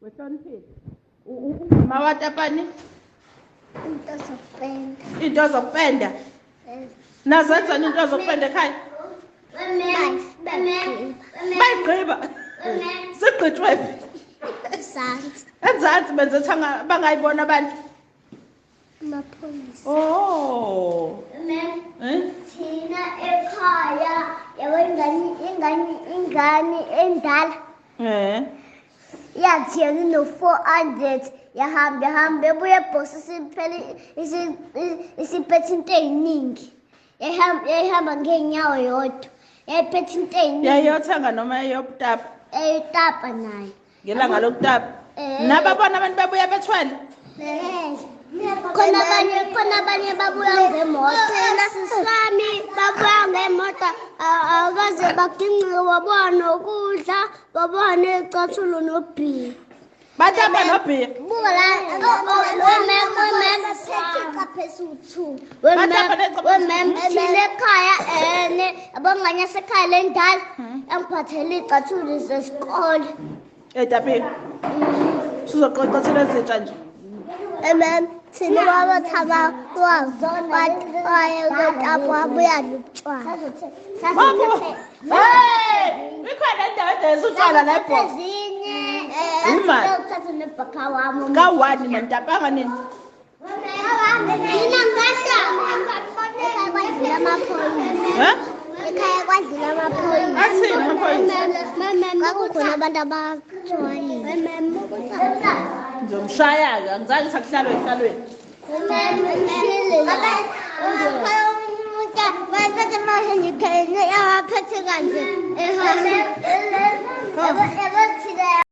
Wehloniphile. Umama watapani? Into zokupenda. Into zokupenda. Nazenzani into zokupenda ekhaya? Bayigqiba. Sigqitshwe phi? Ezansi. Ezansi benze thanga bangayibona abantu. Amapholisa. Oh. Eh? Thina ekhaya yabo ingane endala. Eh. Yathi yena ino-400 yahamba yahamba ebuye ebhosi isiphele isiphethe into ey'ningi. Yayihamba ngey'nyawo yodwa. Yayiphethe into ey'ningi. Yayiyothenga noma yayiyokutapa? Yayitapa nayo. Ngelanga lokutapa. Nababona abantu babuya bethwele? Khona abanye babuya ngemoto. Thina sisami babuya ngemoto akaze baginqike babona nokudla, babona iy'cathulo nobhiya. Batapa nobhiya. Buka la wemem thina ekhaya ene abangane yasekhaya lendala angiphathele iy'cathulo zesikole. Etapile. Sizoqoqothela ezintsha nje. Emem thina wabathaba waye kwetapa wabuya notshwala. Babu. Hey! Ikhona indawo edayisa utshwala la ebhosi. Ezinye Imali. uthathe nebhaka wami. Ka-1 nantapanga nini? Mina ngasha ekhaya kwadlula amaphoyisa. Eh? Ekhaya kwadlula amaphoyisa. Athini amaphoyisa? Kwakukhona abantu abathwalile. Ngizomshaya-ke, angizange sakuhlalwa ehlalweni. Umuntu waphethe kanje.